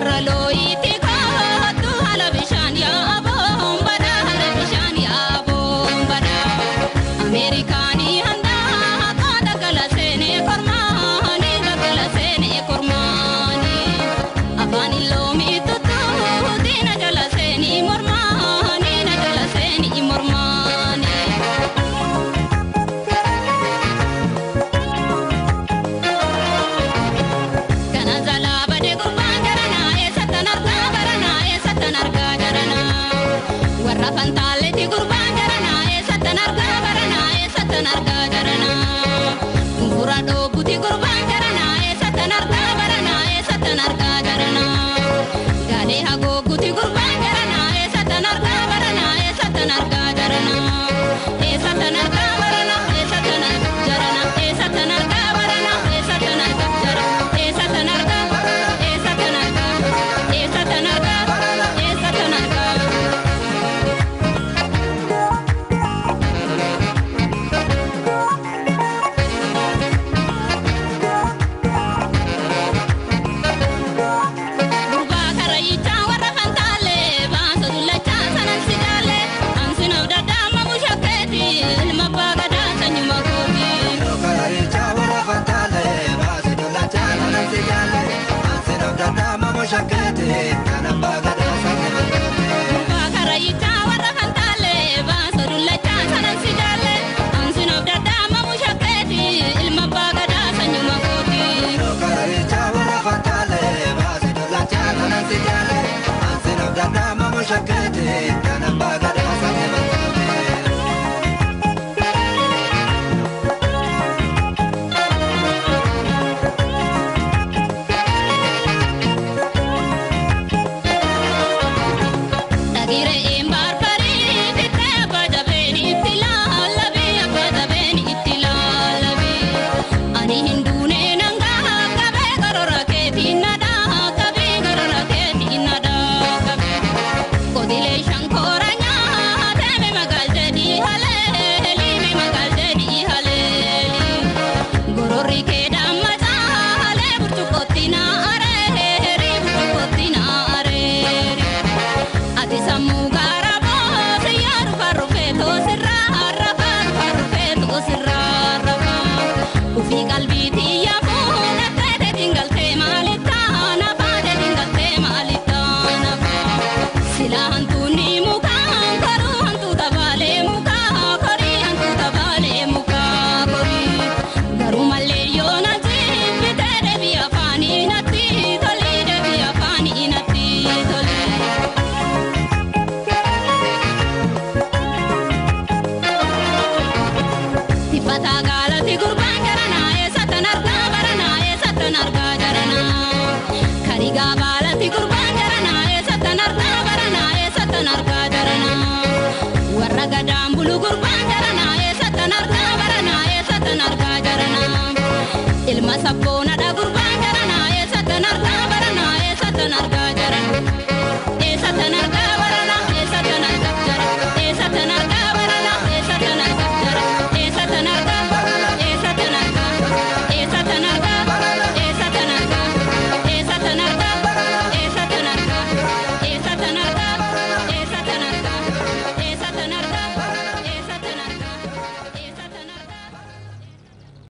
Warra looyitti kootu haala bishaan yaaboon badaa haala bishaan yaaboon badaa. Ameerikaanii handaa qooda gala seenee kormaanii gala seenee kormaanii. Afaan illoomii tuttuuti na jala seenii mormaanii na jala seenii mormaanii. Kana jalaa badee gurbaan jaranaa eessattan argaa baranaa eessattan argaa jaranaa. Warra fantaalletti gurbaan jaranaa eessattan argaa baranaa eessattan argaa jaranaa. Gurgura dhoobuti gurbaan jaranaa eessattan argaa baranaa eessattan argaa jaranaa. Gaalee hagooguti gurbaan jaranaa eessattan argaa baranaa eessattan argaa jaranaa. Eessattan argaa baranaa eessattan argaa jaranaa eessattan argaa baranaa eessattan argaa jaranaa eessattan argaa eessattan argaa eessattan argaa eessattan argaa. Gurbaa karrayyichaa warra fantaalee baasa dullachaa sanan si jaalle ansi nabdaddaa mamu shakkeeti ilma abbaa gadaa sanyuma kooti. Kararicha warra fantaalee baase dullachaa sanan si jaalle ansi nabdaddaa mamu shakkeeti kan abbaa gadaa sanyii makooti. Gurbaa karrayyichaa warra fantaalee baasa dullachaa sanan si jaalle ansi nabdaddaa mamu shakkeeti ilma abbaa gadaa sanyuma kooti. Kararicha warra fantaalee baase dullachaa sanan si jaalle ansi nabdaddaa mamu shakkeeti kan abbaa gadaa sanyii makooti. Dhagireen barbarii fixee abbaa jabeen itti laallabii abbaa jabeen itti laallabii. Ani hin duune nangaa qabee gorora keetiin na dhaaqabii gorora keetiin na dhaaqabii. Qodilee shankoora nyaatee mi magaal jedhii haleelii mi magaal jedhii haleelii. Gororri kee damma caalee burcuqqootti na areerii burcuqqootti na areerii. Ati sammuu gaara boose yaa rufa rufee toosirraa rafaa rufa rufee toosirraa rafaa. Ufii qalbiitii yaa fuudhattee teetiin galtee maalittaa nafaa teetiin galtee maalittaa nafaa. Sila hantuunni mukaan koruu hantuuta baalee mukaa korii hantuuta baalee mukaa korii. Garuu mallee yoo na jibbitee deebii afaanii natti tolii deebii afaanii natti tolii. Tiffataa gaalatti gurbaan jaranaa eessattan argaa baranaa eessattan argaa jaranaa. Karigaa baalatti gurbaan jaranaa eessattan argaa baranaa eessattan argaa jaranaa. Warra gadaan bulu gurbaan jaranaa eessattan argaa baranaa eessattan argaa jaranaa. Ilma sabboona